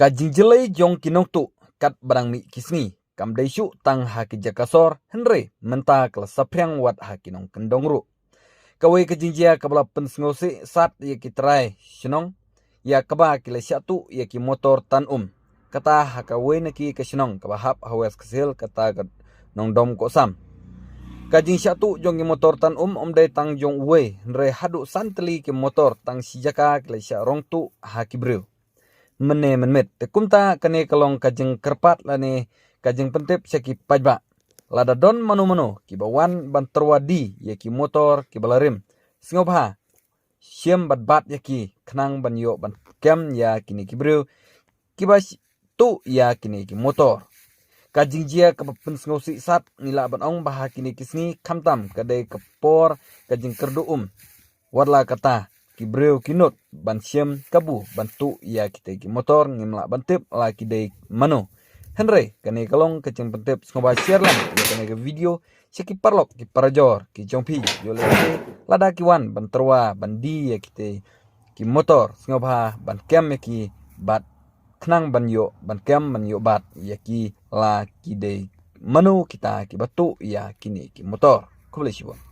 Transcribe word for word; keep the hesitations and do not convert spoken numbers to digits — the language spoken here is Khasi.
Ka jingjyllei jong ki nongtuh kat ba dang mih ki sngi kam dei shuh tang ha ki jaka sor, hynrei mynta ka la saphriang wat ha ki nongkyndong ruh. Kawei ka jingjia kaba la pynsngewsih sat ïa ki trai shnong, ïa kaba ki la shah tuh ïa ki motor tan um. Kata ha kawei na ki ka shnong kaba hap ha West Khasi Hills, kata ka Nongdom Kohsam. Ka jingshah tuh jong ki motor tan um ym dei tang jong uwei, hynrei haduh san tylli ki motor tang shi jaka ki la shah rong tuh ha ki briew. Mynne mynmiet te kumta kane ka long ka jingkyrpad lane ka jingpyntip sha ki paidbah. Lada don mano mano kiba wan ban tyrwa die ïa ki motor kiba la rim, sngewbha shim bad bat ïa ki khnang ban ïoh ban kem ïa kine ki briew kiba sh-, tuh ïa kine ki motor. Ka jingjia kaba pynsngewsih sat ngi lah ban ong ba ha kine ki sngi khamtam ka dei ka por ka jingkyrduh um. Wat la kata, ki briew ki nud ban shim kabu ban tuh ïa kitei ki motor ngim lah ban tip la ki dei mano. Hynrei kane ka long ka jingpyntip, sngewbha share lang ïa kane ka video sha ki paralok ki parajor ki jong phi, ïoh lehse lada ki wan ban tyrwa ban die ïa kitei ki motor, sngewbha ban kem ïa ki bad khnang ban ïoh ban kem ban ïoh bat ïa ki la ki dei mano kita kiba tuh ïa kine ki motor. Khublei shibun.